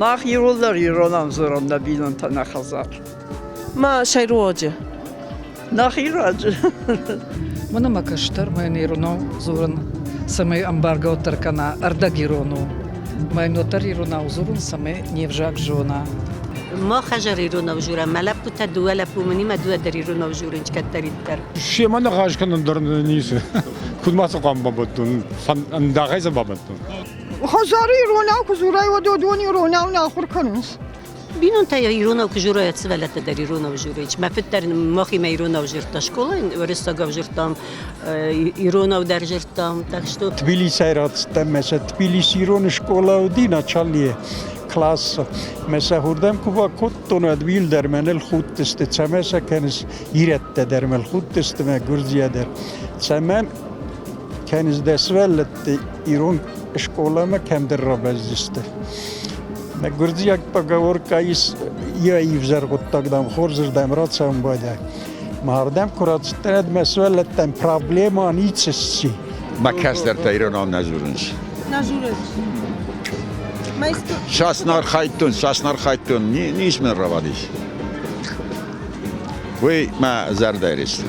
Мах иууылдӕр иронау дзурӕм нӕ бинонтӕ нӕ хӕдзар. Ма сӕйруоджы. Нӕхи раджы. Мӕнӕ мӕ кӕстӕр, мӕн иронау дзурын, цӕмӕй ӕмбаргӕ уӕддӕр кӕна, ӕрдӕг ирон у. Мӕн уӕддӕр иронау дзурын, цӕмӕй не взаг зона. Мах хӕзар иронау дзурӕм, мӕ лӕппутӕ дыууӕ лӕппу мынимӕ дыууӕ дӕр иронау дзурынц кӕддӕриддӕр. Семӕ ныхас кӕнын дӕр ницы. Куыд ма цы хъуамӕ бабӕттон? Ӕндахӕй цы бабӕттон? Хӕдзары иронау куы дзурай, уӕд уыдон иронау нӕ ахуыр кӕнынц. Бинонтӕ иронау куы дзурой, сывӕллӕттӕ дӕр иронау дзурынц. Мӕ фыд дӕр махимӕ иронау дзырдта скъолайы, уырыссагау дзырдтам, иронау дӕр дзырдтам. Так что Тбилисӕй рацыдтӕн, мӕ сӕ Тбилисы ирон скъола уыди начальные классы. Мӕ сӕ уырдӕм куы бакодтон, уӕд уил дӕр мӕныл худтысты, цӕмӕ сӕ кӕныс, ирӕттӕ дӕр мыл худтысты, мӕ гуырдзиа дӕр. Цӕмӕн кӕныс дӕ сывӕллӕтты ирон скъоламӕ кӕмдӕр рабӕззысты. Мӕ гуырдзиаг поговорка ис йӕ ивзӕр хъуыддаг, дам, хорзырдӕм рацӕуын байдайы. Мардӕм куы рацыдтӕн, мӕ сывӕллӕттӕн проблема ницы сси. Мӕ кӕстӕртӕ иронау нӕ дзурынц. Нӕ дзурынц. Цас нӕ архайдтон, цас нӕ архайдтон, ницы мын рауадис. Уый мӕ зӕрдӕйы риссы.